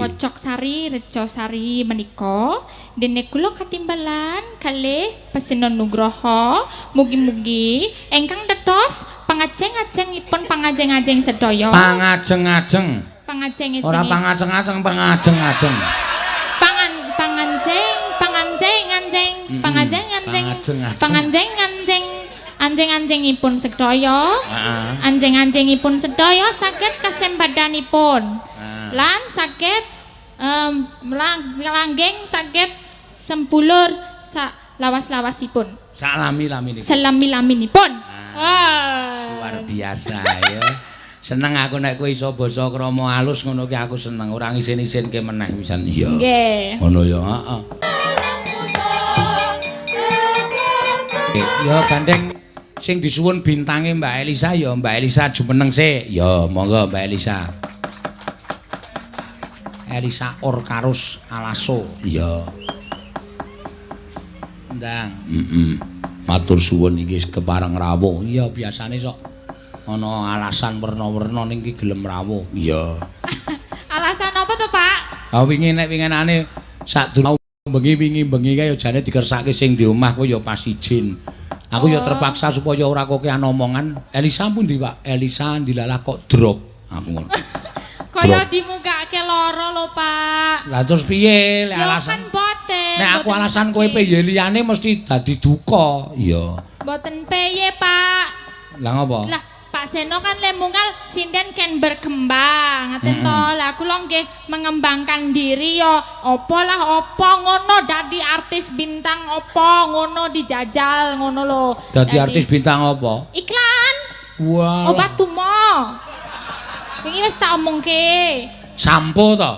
Pojok Sari Rejo Sari menika dene kula katimbalan kalih Pesenon Nugroho, mugi-mugi ingkang dados pangajeng-ajengipun pangajeng-ajeng sedaya. Pangajeng-ajeng. Pangajeng-ajeng. Ora pangajeng-ajeng, pangajeng-ajeng. Pangan panganjeng panganjeng anjeng panganjeng anjeng panganjeng anjeng anjeng-anjengipun sedaya. Heeh. Anjeng-anjengipun sedaya saged kasembadanipun. Lan saged langgeng saged sempulur sak lawas-lawasipun. Sak lami-laminipun. Selami-laminipun. Wah. Luar biasa ya. Seneng aku nek kowe iso basa krama alus ngono ki aku seneng, ora ngisin-isinke meneh pisan. Iya. Nggih. Ngono ya, heeh. Ya gandeng sing disuwun bintange Mbak Elisa ya Mbak Elisa jumeneng sik. Ya monggo Mbak Elisa. Elisa Orkarus Alaso. Iya. Ndang. Heeh. Matur suwun iki kepareng rawuh. Iya biasane sok ana alasan werna-werna ning iki gelem rawuh. Iya. Alasan apa to, Pak? Ha wingi nek winginane sadurunge bengi wingi-bengi kae ya jane dikersake sing di omah kowe ya pas izin. Aku ya terpaksa supaya ora kokean omongan. Elisa pundi, Pak? Elisa ndilalah kok drop. Aku ngono. Kaya dimugake lara lho, Pak. Lah terus piye lek alasan? Kan boten. Nek aku alasan kowe piye liyane mesti dadi duka. Iya. Boten piye, Pak. Lah ngopo? Lah Pak Seno kan le mungkal sinden ken berkembang, ngaten to. Lah kula nggih mengembangkan diri yo apa lah apa ngono dadi artis bintang apa ngono dijajal ngono lho. Dadi artis bintang apa? Iklan. Wah. Obat tumo. Wingi wis tak omongke. Sampo to?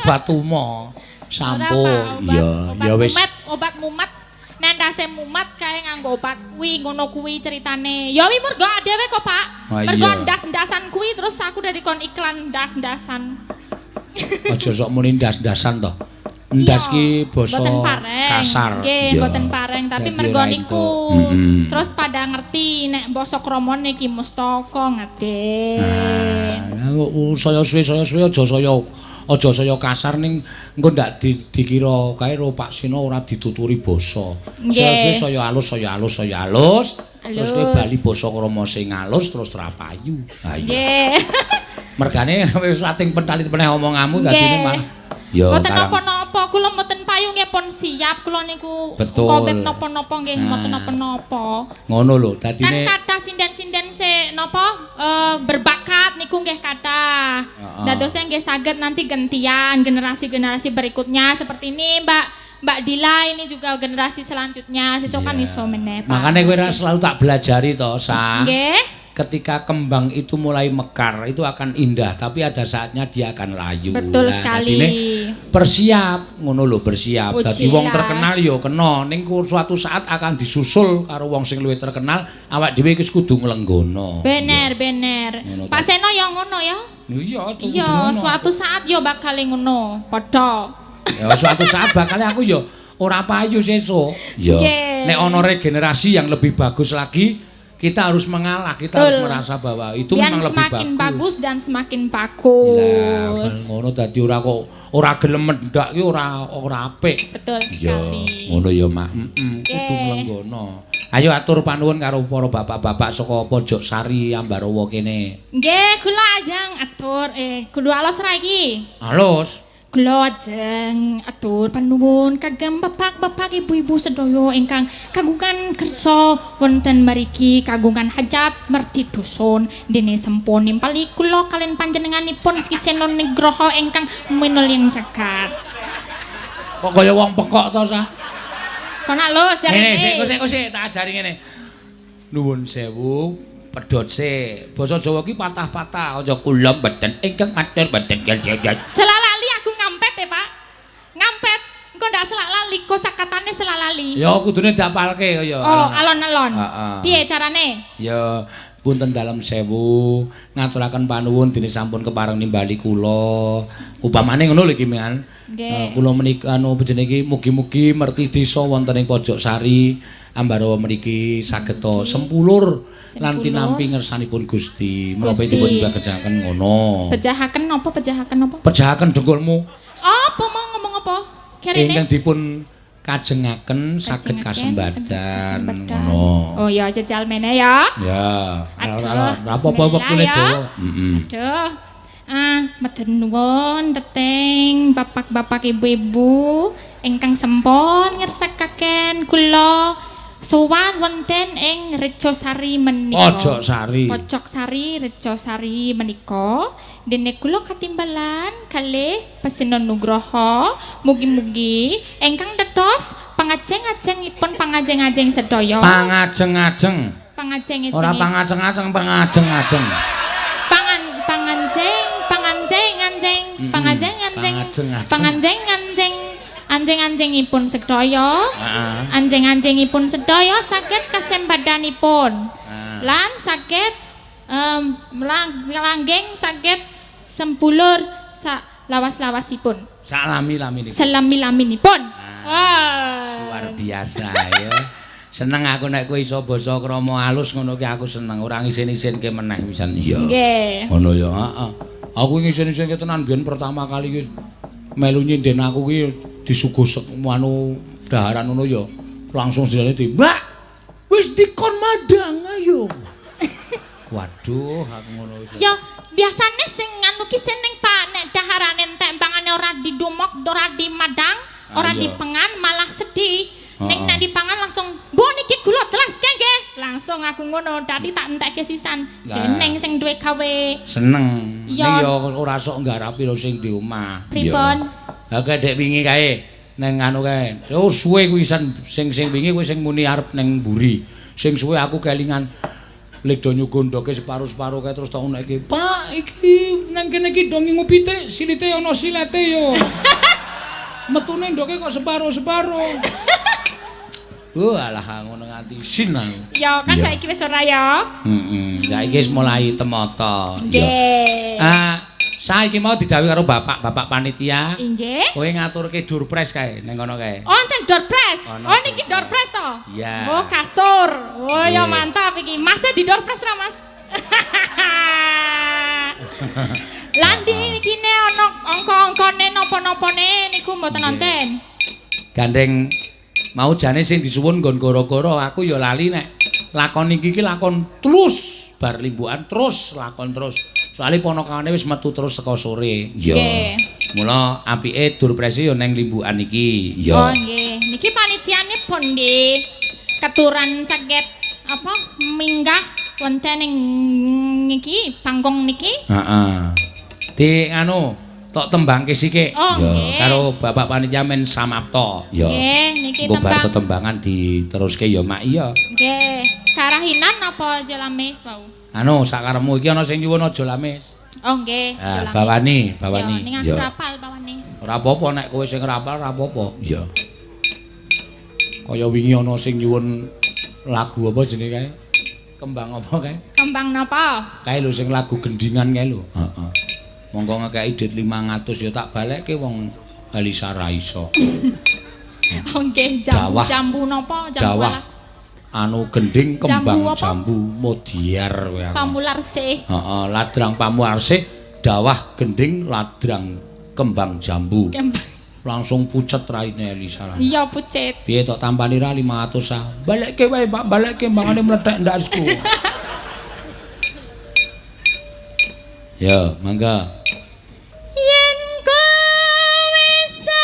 Obat tumo. Sampo. Iya, ya wis. Obat mumet. Nek ndase mumet kae nganggo obat kuwi ngono kuwi ceritane. Ya wi mergo dhewe kok, Pak. Mergo ndas-ndasan kuwi terus aku dari kon iklan ndas-ndasan. Aja sok muni ndas-ndasan to. Ndas ki basa kasar. Nggih, mboten pareng, tapi mergo niku. Terus pada ngerti nek basa kramane iki mustaka ngaten. Nah, saya suwe aja saya kasar ning engko ndak dikira kae ro Pak Seno ora dituturi basa. Saya suwe saya alus, saya alus, saya alus. Terus kowe bali basa krama sing alus terus ra payu. Ha iya. Nggih. Mergane wis rating pentali meneh omonganmu dadine malah ya mboten napa-napa, kula mboten payu nggih pun siap kula niku. Kowet napa-napa nggih mboten napa-napa. Ngono lho, dadine kan kathah sinden-sinden sik napa berbakat niku nggih kathah. Dadosnya nggih saged nanti gentian generasi-generasi berikutnya seperti ini Mbak Dila ini juga generasi selanjutnya sesuk kan iso meneh. Makane kowe selalu tak belajari to, Sa. Nggih. Ketika kembang itu mulai mekar itu akan indah, tapi ada saatnya dia akan layu. Betul sekali. Dadine bersiap, ngono lho, bersiap. Dadi wong terkenal ya kena, ning suatu saat akan disusul karo wong sing luwih terkenal, awak dhewe iki kudu nglenggono. Bener, bener. Pak Seno ya ngono ya? Iya, iya, suatu saat ya bakal ngono, padha. Ya suatu saat bakal aku ya ora payu sesuk. Ya. Nek ana regenerasi yang lebih bagus lagi, kita harus mengalah, kita harus merasa bahwa itu yang memang lebih semakin bagus dan semakin bagus. Lah, ngono dadi ora kok ora gelem mendak ki ora apik. Betul sekali. Ngono ya, Mak. Heeh, kudu nglenggono. Ayo atur panuwun karo para bapak-bapak saka Pojok Sari Ambarawa kene. Nggih, kula ajeng atur kudu alus ra iki? Alus. Kula ajeng atur panuwun kagem bapak-bapak ibu-ibu sedaya ingkang kagungan kersa wonten mriki kagungan hajat merti dusun dene sampun nimpali kula kalian panjenenganipun Ki Seno Nugroho ingkang minulya jagat. Kok kaya wong pekok to, Sa? Kono lho jarine. Ngene, sik sik tak ajari ngene. Nuwun sewu. Pedhot sik. Basa Jawa ki patah-patah, aja kula mboten ingkang atur mboten. Selalali aku ngampet ya, Pak. Ngampet. Engko ndak selak lali, kosakatane selak lali. Ya kudune diapalke kaya. Oh, alon-alon. Piye carane? Ya Punten dalem sewu, ngaturaken panuwun dene sampun kepareng nimbali kula. Upamane ngono lho iki Mian. Kula menika anu jenenge iki mugi-mugi merti desa wonten ing Pojok Sari Ambarawa mriki saged sempulur lan tinampi ngersanipun Gusti. Menapa dipun bejahaken ngono. Bejahaken napa? Bejahaken napa? Bejahaken dengkulmu. Apa mau ngomong apa? Kerene ingkang dipun kajengaken saged kasembadan ngono. Oh ya jajal mene ya. Ya. Ora apa-apa wektune dawa. Heeh. Aduh. Ah, matur nuwun teteng bapak-bapak ibu-ibu ingkang sampun ngersakaken kula sowan wonten ing Rejosari menika. Pojok Sari. Pojok Sari Rejosari menika. Dene kula katimbalan kalih Pesenon Nugroho, mugi-mugi ingkang dados pangajeng-ajengipun pangajeng-ajeng sedaya. Pangajeng-ajeng. Pangajeng-ajeng. Ora pangajeng-ajeng, pangajeng-ajeng. Panganjeng, panganjeng-anjeng, pangajeng-anjeng, panganjeng-anjeng, anjeng-anjengipun sedaya. Anjeng-anjengipun sedaya saged kasembadanipun. Lan saged langgeng saged sempulur sak lawas-lawasipun. Sak lami-laminipun. Selami-laminipun. Wah, luar biasa ya. Seneng aku nek kowe iso basa krama alus ngono ki aku seneng, ora ngisin-isinke meneh pisan. Iya. Nggih. Ngono ya, heeh. Aku ngisin-isinke tenan biyen pertama kali ki melu nyinden aku ki disuguh anu daharan ngono ya. Langsung sindene di, "Mbak, wis dikon madang ayo." Waduh, aku ngono wis. Ya, biasane sing anu ki seneng Pak, nek daharane entek pangane ora didumok, ora dimadang, ora dipengan malah sedih. Nek nek dipangan langsung, "Bu niki gula telas nggih." Langsung aku ngono, dadi tak entekke sisan. Seneng sing duwe gawe. Seneng. Ning ya ora sok nggarapi lho sing di omah. Pripun? Ha kae dek wingi kae neng anu kae. Oh suwe kuwi sing sing wingi kuwi sing muni arep neng mburi. Sing suwe aku kelingan ledo nyugondoke separo-separo kae terus tak unekke. Pak, iki nang kene iki do ngingu pitik, silite ana silete yo. Metune ndoke kok separo-separo. Oh alah ngono nganti isin aku. Ya kan saiki wis ora ya. Heeh, saiki wis mulai temata. Nggih. Ah, saiki mau didhawuhi karo bapak-bapak panitia. Nggih. Kowe ngaturke door prize kae ning kono kae. Oh, enten door prize. Oh niki door prize to? Iya. Oh, kasur. Oh ya mantap iki. Mas di door prize ra, Mas? Lan iki ne ana angka-angkane napa-napane niku mboten nonton. Gandeng mau jane sing disuwun nggon goro-goro aku ya lali nek lakon iki ki lakon terus bar limbukan terus lakon terus. Soale ponakane wis metu terus saka sore. Iya. Mula apike door prize ya neng limbukan iki. Iya. Oh nggih. Niki panitiane pundi? Keturan saged apa minggah wonten ing niki panggung niki? Heeh. Di anu tok tembangke sikik. Oh, ya, karo bapak panitia men samapta. Ya. Nggih, niki tembang. Bar tetembangan diteruske ya Mak iya. Nggih. Karahinan apa aja lamis wau? Anu sakarepmu iki ana sing nyuwun aja lamis. Oh nggih, aja lamis. Bawani, bawani. Ya, ning aku rapal bawani. Ora apa-apa nek kowe sing rapal ora apa-apa. Iya. Kaya wingi ana sing nyuwun lagu apa jenenge kae? Kembang apa kae? Kembang napa? Kae lho sing lagu gendingan kae lho. Heeh. Monggo ngekeki dit 500 ya tak balekke wong Elisa ra iso. Nggih, jambu jambu napa? Jambu alas. Anu gending kembang jambu modiar kowe aku. Pamularsih. Heeh, ladrang Pamularsih, dawah gending ladrang kembang jambu. Kembang. Langsung pucet raine Elisa. Iya, pucet. Piye tok tampani ra 500 ah. Balekke wae, Pak, balekke mbangane mlethek ndasku. Ya, mangga. Yen kowe seneng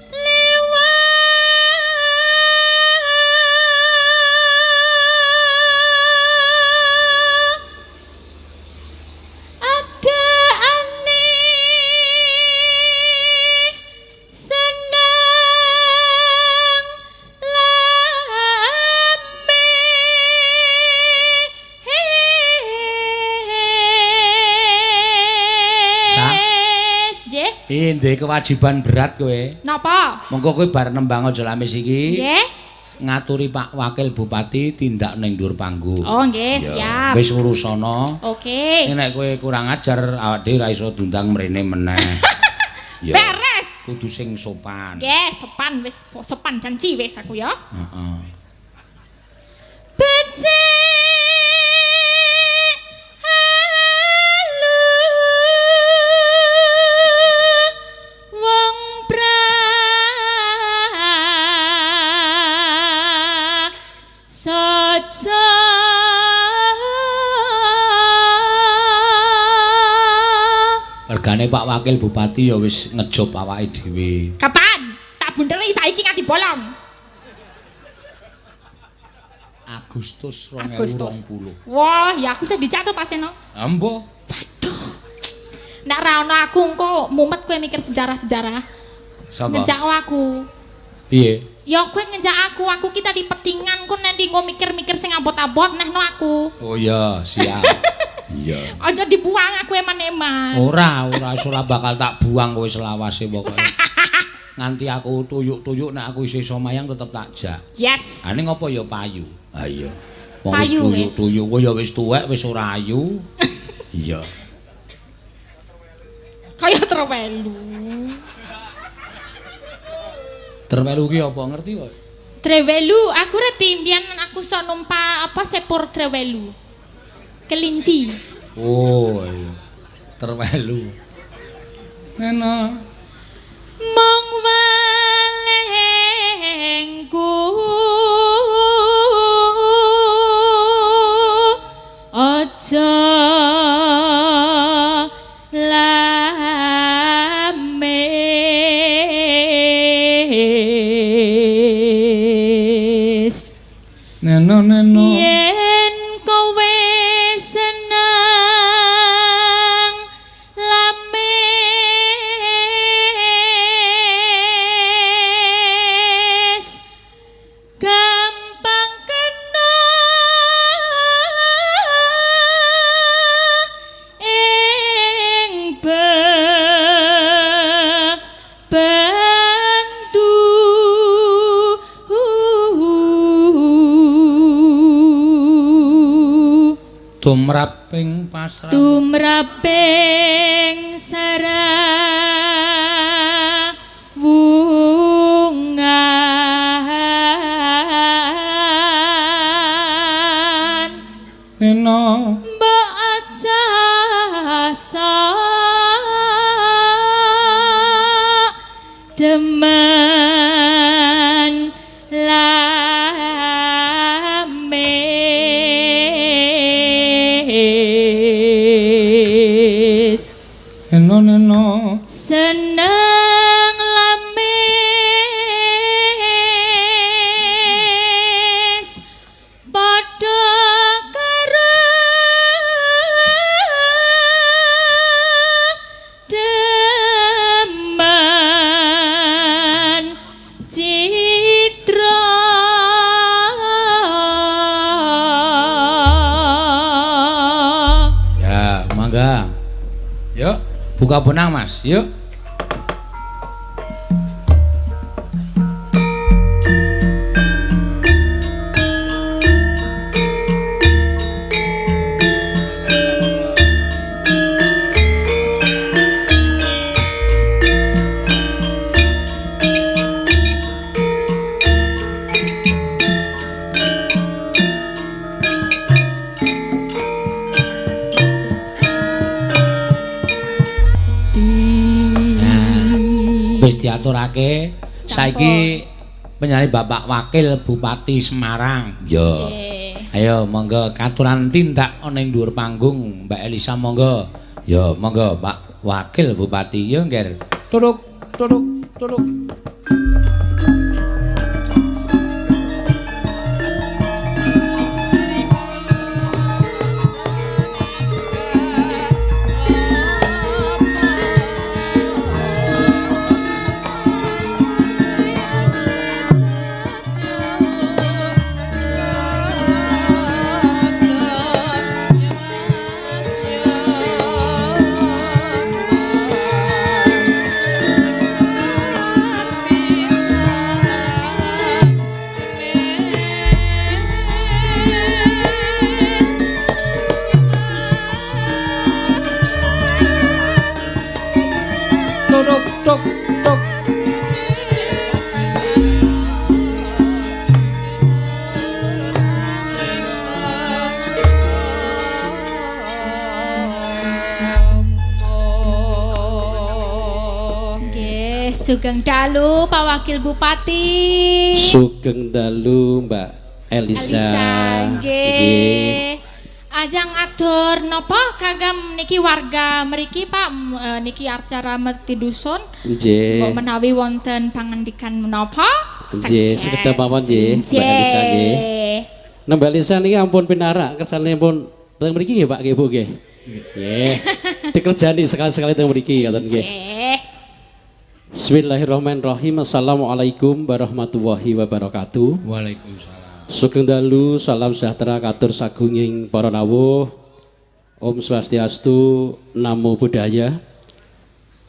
lewat ada aneh seneng Iki duwe kewajiban berat kowe. Napa? Mengko kowe bar nembang Aja Lamis iki. Nggih. Ngaturi Pak Wakil Bupati tindak ning dhuwur panggung. Oh nggih, siap. Wis urusana. Oke. Nek kowe kurang ajar awak dhewe ora iso diundang mrene meneh. Ya. Beres. Kudu sing sopan. Nggih, sopan wis sopan janji wis aku ya. Heeh. Becik halu wong prasaja. Regane Pak Wakil Bupati ya wis ngejob awake dhewe. Kapan? Tak bunderi saiki nganti bolong. Agustus 2020. Wah, ya aku sih dicatat Pak Seno. Ambo. Waduh. Nek ra ono aku engko mumet kowe mikir sejarah-sejarah. Sapa? Ngejak aku. Piye? Ya kowe ngejak aku ki tadi petingan ku nanti engko mikir-mikir sing abot-abot nehno aku. Oh iya, siap. Iya. Aja dibuang aku eman-eman. Ora, ora ora bakal tak buang kowe selawase pokoke. Nganti aku tuyuk-tuyuk nek aku isih iso mayang tetep tak jak. Yes. Ha ning apa ya payu? Ha iya. Wong wis Payu wis. tuyuk-tuyuk kowe ya wis tuwek wis ora ayu. Iya. Kaya trewelu. Trewelu ki apa ngerti kowe? Trewelu, aku reti mbiyen aku iso numpak apa sepur trewelu. Kelinci. Oh iya. Trewelu. Nena. Mung welengku aja lamis. Neno neno. Yen kowe seneng lamis gampang kena ing bentu. Tumraping pasrah. Tumraping sarawungan. Neno. Mbok aja sok demen lamis. Neno neno. Seneng lamis padha karo demen citra. Ya, mangga. Yuk, buka benang Mas. Yuk. Wis diaturake saiki penyanyi Bapak Wakil Bupati Semarang. Yo. Ayo monggo katuran tindak ana ing dhuwur panggung Mbak Elisa monggo. Yo monggo Pak Wakil Bupati yo ngger. Turuk turuk turuk. tuk tuk. Sugeng dalu Pak Wakil Bupati. Sugeng dalu Mbak Elisa. Nggih. Ajang atur napa kagem niki warga mriki Pak, niki acara merti dusun. Nggih. Mbok menawi wonten pangandikan menapa? Nggih, sekedhap mawon nggih Mbak Elisa nggih. Nah Mbak Elisa niki ampun pinarak kersane pun teng mriki nggih Pak nggih Bu nggih. Nggih. Dikerjani sekali-sekali teng mriki ngoten nggih. Bismillahirrahmanirrahim. Assalamualaikum warahmatullahi wabarakatuh. Waalaikumsalam. Sugeng dalu, salam sejahtera katur sagunging para rawuh. Om Swastiastu, Namo Buddhaya.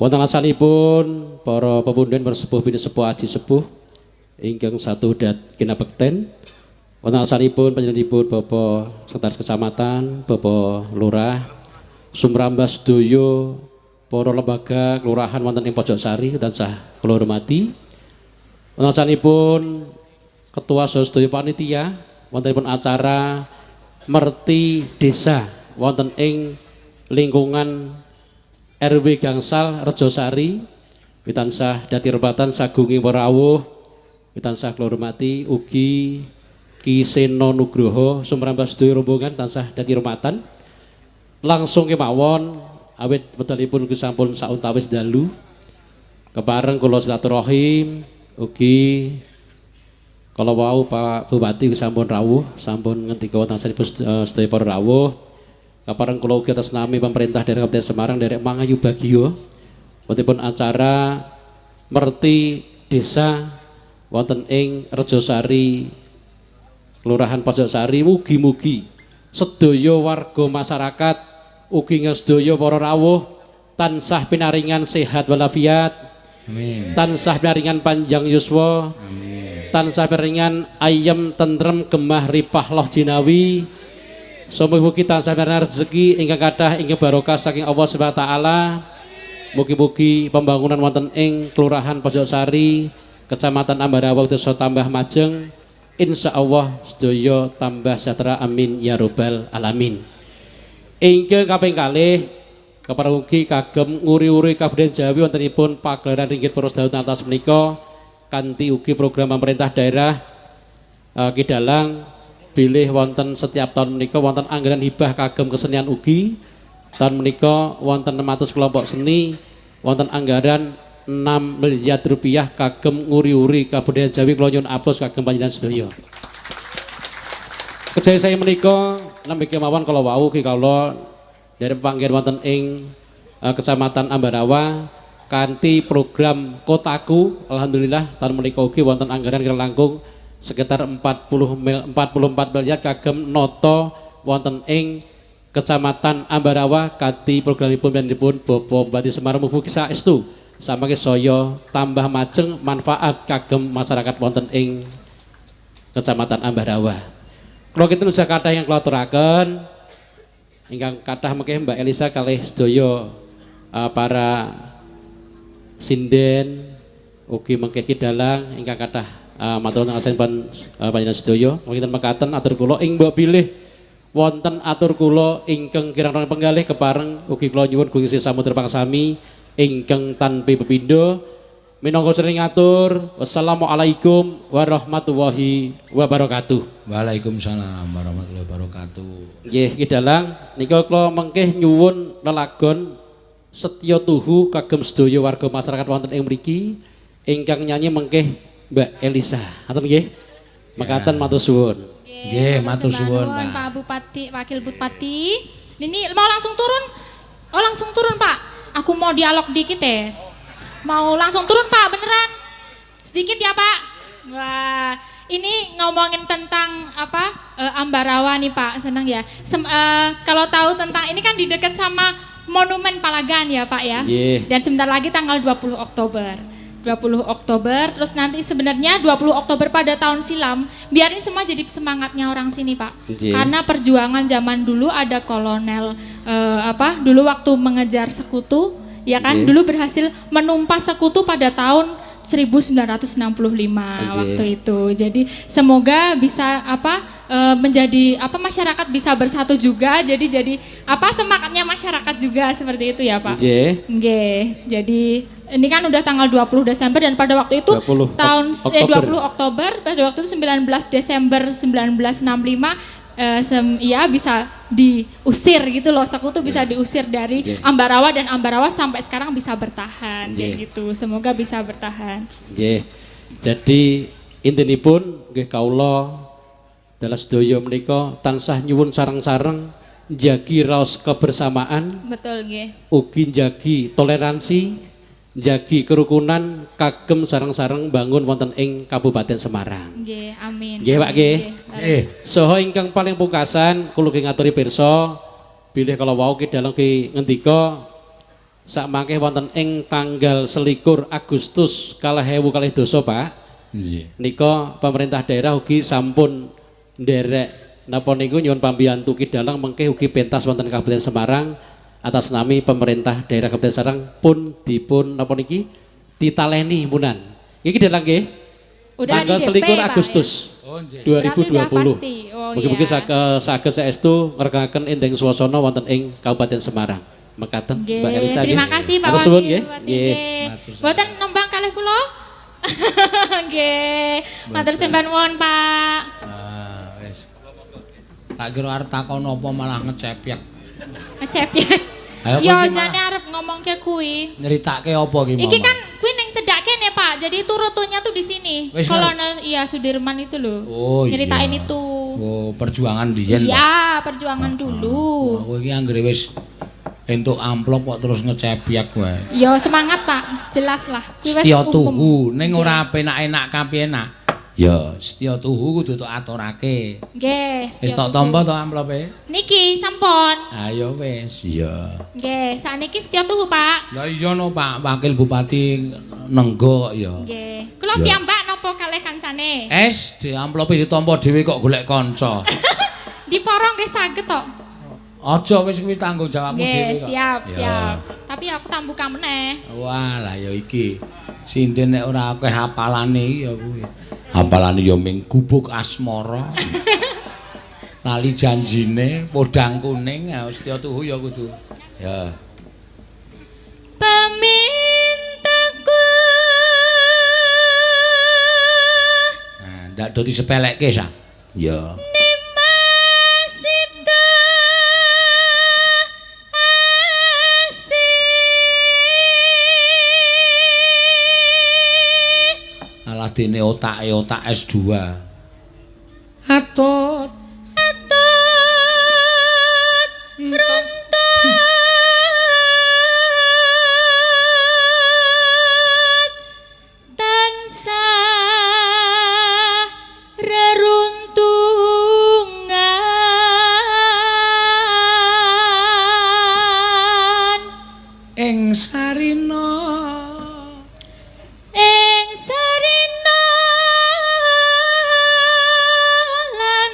Wonten asalipun para pepunden bersepuh pinisepuh aji sepuh ingkang satu dat kinabekten. Wonten asalipun panjenenganipun Bapak Sekretaris Kecamatan, Bapak Lurah, sumrambah sedaya para lembaga kelurahan wonten ing Pojoksari tansah kula hormati. Wontenipun ketua sedaya panitia wontenipun acara Merti Desa wonten ing lingkungan RW Gangsal Rejosari witansah dadi rebatan sagunging para rawuh witansah kula hormati ugi Ki Seno Nugroho sumrambah sedaya rombongan tansah dadi rematan. Langsung kemawon awit wedalipun ugi sampun sauntawis dalu kepareng kula silaturahim ugi kala wau Pak Bupati ugi sampun rawuh sampun ngendika wonten sedaya para rawuh kepareng kula ugi atas nami pemerintah daerah Kabupaten Semarang derek mangayu bagyo wontenipun acara Merti Desa wonten ing Rejosari Kelurahan Pojoksari mugi-mugi sedaya warga masyarakat ugi sedaya para rawuh tansah pinaringan sehat walafiat. Amin. Tansah pinaringan panjang yuswa. Amin. Tansah pinaringan ayem tentrem gemah ripah loh jinawi. Mugi-mugi tansah pinaringan rezeki ingkang kathah ingkang barokah saking Allah Subhanahu wa taala. Mugi-mugi pembangunan wonten ing Kelurahan Pojoksari, Kecamatan Ambarawa desa tambah majeng. Insyaallah sedaya tambah sejahtera amin ya robbal alamin. Ingkang kaping kalih kepareng ugi kagem nguri-uri kabudayan Jawi wontenipun pagelaran ringgit Poros Daun atas menika kanthi ugi program pemerintah daerah Kidalang bilih wonten setiap tahun menika wonten anggaran hibah kagem kesenian ugi. Tahun menika wonten 600 kelompok seni wonten anggaran 6 miliar rupiah kagem nguri-uri kabudayan Jawi. Kula nyuwun aplaus kagem panjenengan sedaya. Kejaya saya menika nembe kemawon kala wau ki kawula dari panggen wonten ing Kecamatan Ambarawa kanthi program Kotaku alhamdulillah tahun menika ugi wonten anggaran kira langkung sekitar 44 miliar kagem nata wonten ing Kecamatan Ambarawa kanthi programipun panjenenganipun Bapak Bupati Semarang mugi saestu samangke saya tambah majeng manfaat kagem masyarakat wonten ing Kecamatan Ambarawa. Kula kinten ugi kathah ingkang kula aturaken ingkang kathah mengke Mbak Elisa kalih sedaya para sinden ugi mengke dalang ingkang kathah matur nuwun panjenengan sedaya. Kula kinten mekaten atur kula ing mbok bilih wonten atur kula ingkang kirang penggalih kepareng ugi kula nyuwun Gusti Samudra Pangsami ingkang tanpi pepindho. Minangka sering ngatur, wassalamualaikum warahmatullahi wabarakatuh. Waalaikumsalam warahmatullahi wabarakatuh. Nggih, Ki Dalang, nika kula mengke nyuwun lelagon Setya Tuhu kagem sedaya warga masyarakat wonten ing mriki ingkang nyanyi mengke Mbak Elisa. Ngaten nggih? Mekaten matur suwun. Nggih, matur suwun Pak Bupati, Wakil Bupati. Ini mau langsung turun? Oh, langsung turun, Pak. Aku mau dialog dikit ya. Mau langsung turun Pak, beneran? Sedikit ya Pak. Wah, ini ngomongin tentang apa Ambarawa nih Pak, senang ya. Kalau tahu tentang ini kan di dekat sama Monumen Palagan ya Pak ya. Yeah. Dan sebentar lagi tanggal 20 Oktober. 20 Oktober, terus nanti sebenarnya 20 Oktober pada tahun silam, biar ini semua jadi semangatnya orang sini Pak. Yeah. Karena perjuangan zaman dulu ada kolonel dulu waktu mengejar sekutu, Ya kan, dulu berhasil menumpas sekutu pada tahun 1965 waktu itu. Jadi semoga bisa apa menjadi apa masyarakat bisa bersatu juga. Jadi apa semangatnya masyarakat juga seperti itu ya, Pak. Nggih. Jadi ini kan udah tanggal 20 Desember dan pada waktu itu 20 tahun Oktober. 20 Oktober, pada waktu itu 19 Desember 1965 ya bisa diusir gitu loh, sekutu bisa diusir dari Ambarawa dan Ambarawa sampai sekarang bisa bertahan kayak gitu. Semoga bisa bertahan. Nggih. Jadi intinipun nggih kawula dalah sedaya menika tansah nyuwun sareng-sareng njagi raos kebersamaan. Betul nggih. Ugi njagi toleransi, njagi kerukunan kagem sareng-sareng bangun wonten ing Kabupaten Semarang. Nggih, amin. Nggih, Pak nggih. Nggih. Saha ingkang paling pungkasan kula nggih ngaturi pirsa bilih kala wau ki dalem ki ngendika sakmangke wonten ing tanggal 21 Agustus 2012, Pak. Nggih. Nika pemerintah daerah ugi sampun nderek napa niku nyuwun pambiyantu ki dalang mengke ugi pentas wonten Kabupaten Semarang atas nami pemerintah daerah Kabupaten Semarang pun dipun napa niki ditaleni punan. Iki dalang nggih. Udah tanggal di DP, 21 Pak, Agustus ya? Oh, nggih. 2020. Oh, mugi-mugi iya. Saged saestu ngregengaken entheng swasana wonten ing Kabupaten Semarang. Mekaten Mbak Elisa. Terima kasih Pak Matur suwun Wakil nggih. Bupati, Nggih. nggih. Mboten nembang kalih kula? Nggih. Matur sembah nuwun, Pak. Ah, wis. Tak kira arep takon apa malah ngecepyek. Ngecepyek. Ayo, Ya kowe iki jane arep ngomongke kuwi. Nyeritake apa ki Iki kan kuwi ning cedhak kene, Pak. Jadi itu rutenya tuh di sini. Wis, Kolonel iya Sudirman itu loh. Oh, iya. Nyeritain itu. Oh, perjuangan biyen. Iya, perjuangan dulu. Aku iki anggere wis entuk amplop kok terus ngecepyek wae. Ya semangat, Pak. Jelas lah. Kuwi wis Setya umum. tuhu ning ora penak-enak kapiyenak. Ya, setya tuhu kudu tok aturake. Nggih, Wis tok tampa to amplope? Niki sampun. Ayo wis. Iya. Nggih, sakniki setya tuhu, Pak. Lah iya no Pak, Wakil Bupati Nenggo kok ya. Nggih. Kula piyambak napa kalih kancane? Es, di amplope ditampa dhewe kok golek kanca. Diporong nggih saged to. Aja wis kuwi tanggung jawabmu dhewe Nggih, kok. siap, siap. Tapi aku tak buka meneh. Wah, lah ya iki. Sinden nek ora akeh hafalane iki ya kuwi. Hafalane ya ming gubuk asmara. Lali janjine podang kuning, ya setya tuhu ya kudu. Ya. Pamintaku. Nah, ndak do disepelekke sa. Ya. Alah dene otake otak S2. Atut Atut runtut tansah reruntungan ing sarina ing sarina lan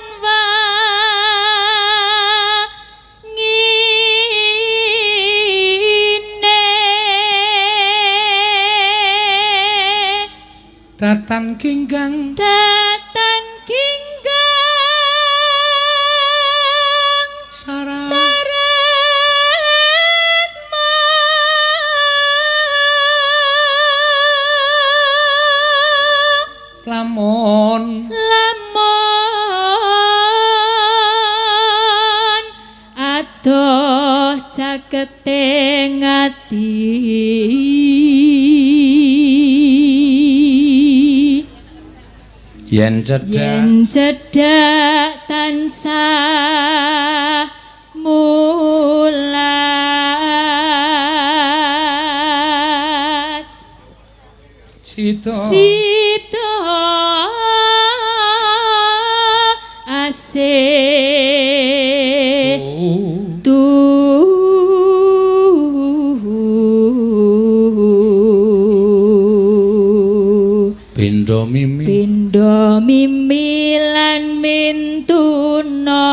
wangine datan ginggang datan ginggang sara sarat ma lamun lamun adoh cakete ngati yen cedhak yen cedhak tansah mulat sida sida asih Oh. tu Pindha mimi pindha mimi lan mintuna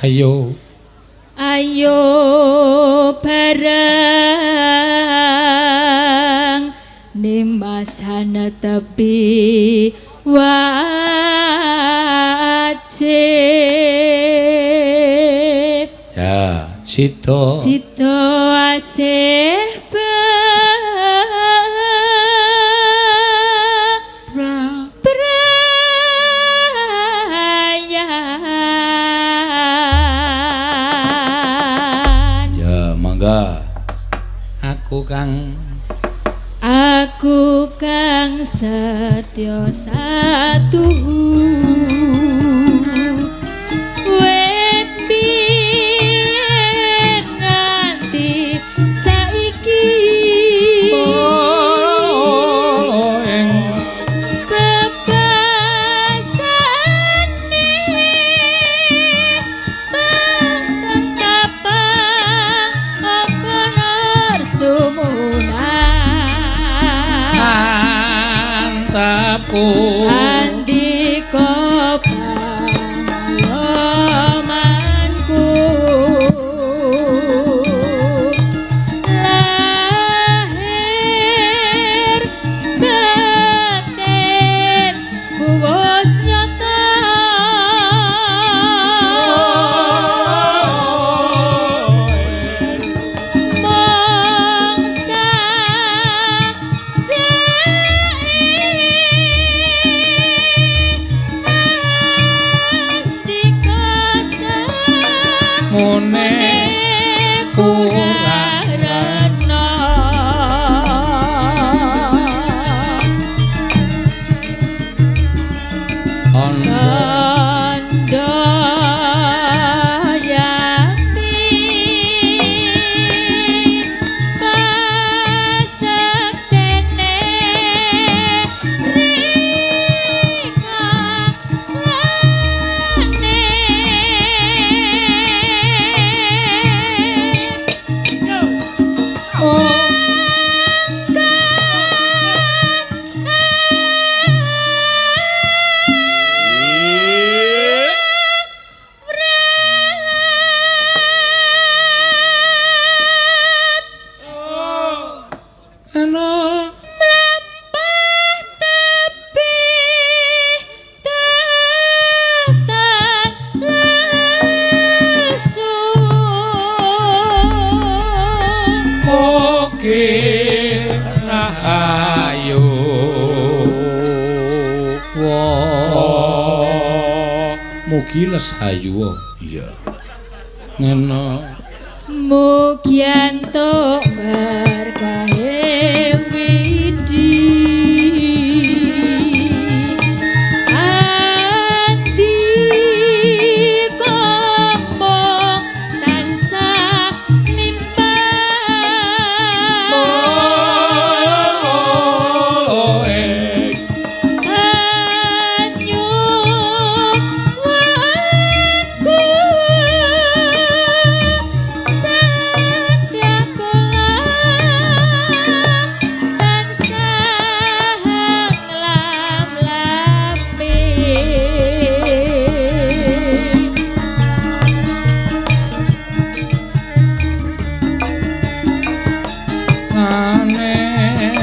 ayo ayo tansah netepi wajib. Ya, sida. Sida asih brayan. Ya, mangga. Aku kang Aku kang setya satuhu wit biyen nganti saiki ing bebasane peteng kapang apa sumunan antapku andika pangayomanku lahir batin kuwus nyata mangsa mune kurang rena ana Tandha yakti paseksene rika lane. Ana Mlampah tebih tetang lesu mugi rahayu wa mugi leshayu. Iya, ngono. Mugi entuk berkahe widi andika mung tansah limpah anyuwanku satya kula tansah nglam-lami. Anena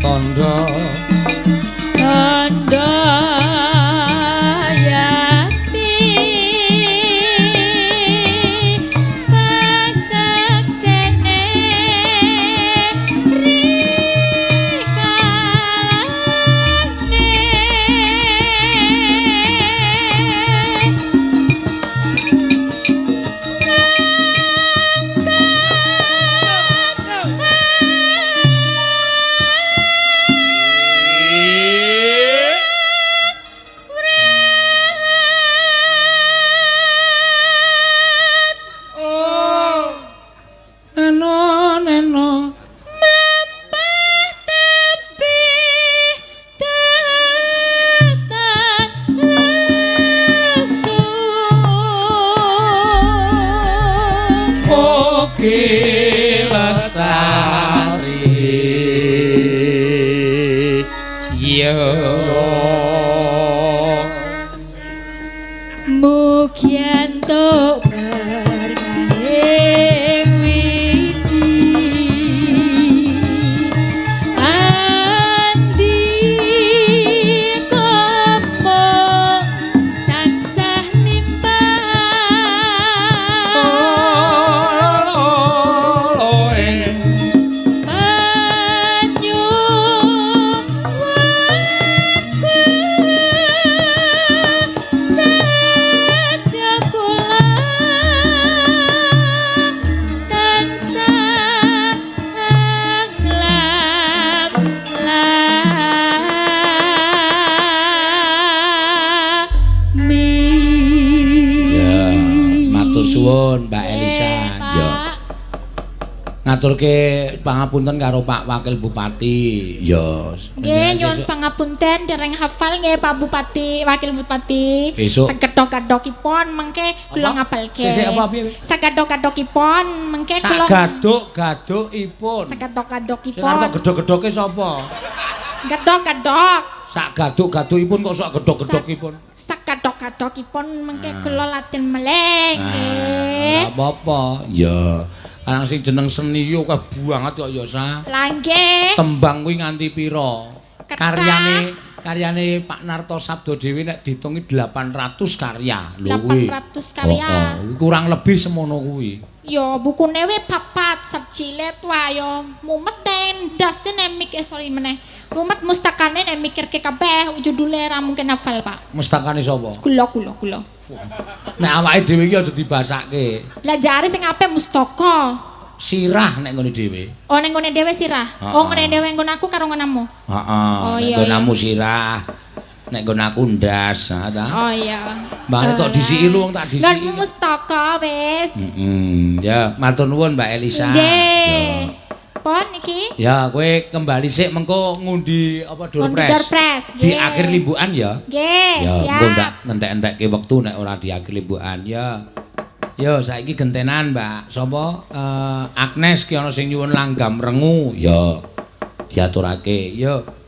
tondo Tandha yakti paseksene rikalane Dwi Lestari. Yo mugi entuk berkahing widi andika tansah limpah Suwun Mbak Elisa. Ya. Ngaturke pangapunten karo Pak Wakil Bupati. Ya. Nggih, nyuwun pangapunten dereng hafal nggih Pak Bupati, Wakil Bupati. Sekedhok-kadhokipun mengke kula ngapalke. Sesuk apa piye? Sekedhok-kadhokipun mengke kula Sagaduk-gadukipun. Sekedhok-kadhokipun. Sing arep gedhok-gedhoke sapa? Gedhok-gedhok. Sak gaduk-gadukipun kok sak gedhok-gedhokipun. Sakadhok-kadhokipun mengke kula latin meleh nggih. Ora apa-apa. Ya. Karang sing jeneng seni yo akeh banget kok ya Sa. Lah nggih. Tembang kuwi nganti pira? Karyane Pak Narto Sabdo dhewe nek diitungi 800 karya. Lho kuwi. 800 karya. Heeh, kurang lebih semono kuwi. Yo bukune we papat sak jilid wae yo mumet ndase nek mikir sorry meneh. Rumet mustakane nek mikirke kabeh judule ra mungkin hafal, Pak. Mustakane sapa? Kula. Nek awake dhewe iki aja dibasake. Lah jare sing apik mustaka. Sirah nek nggone dhewe. Oh nek nggone dhewe sirah. Oh nggone dhewe nggon aku karo nggonamu. Heeh. Nek nggonamu sirah. Nek nggon aku ndas, ha ta? Oh iya. Mbane tok disiki lu wong tak disiki. Nggonmu mustaka wis. Heeh. Ya, matur nuwun Mbak Elisa. Nggih. Pon iki. Ya, kowe kembali sik mengko ngundi apa doorpress. Di akhir limbukan ya. Nggih, siap. Ya, engko ndak ngentek-entekke wektu nek ora di akhir limbukan ya. Yo saiki gentenan, Mbak. Sapa? Agnes ki ana sing nyuwun langgam rengu. Ya. Diaturake. Yo.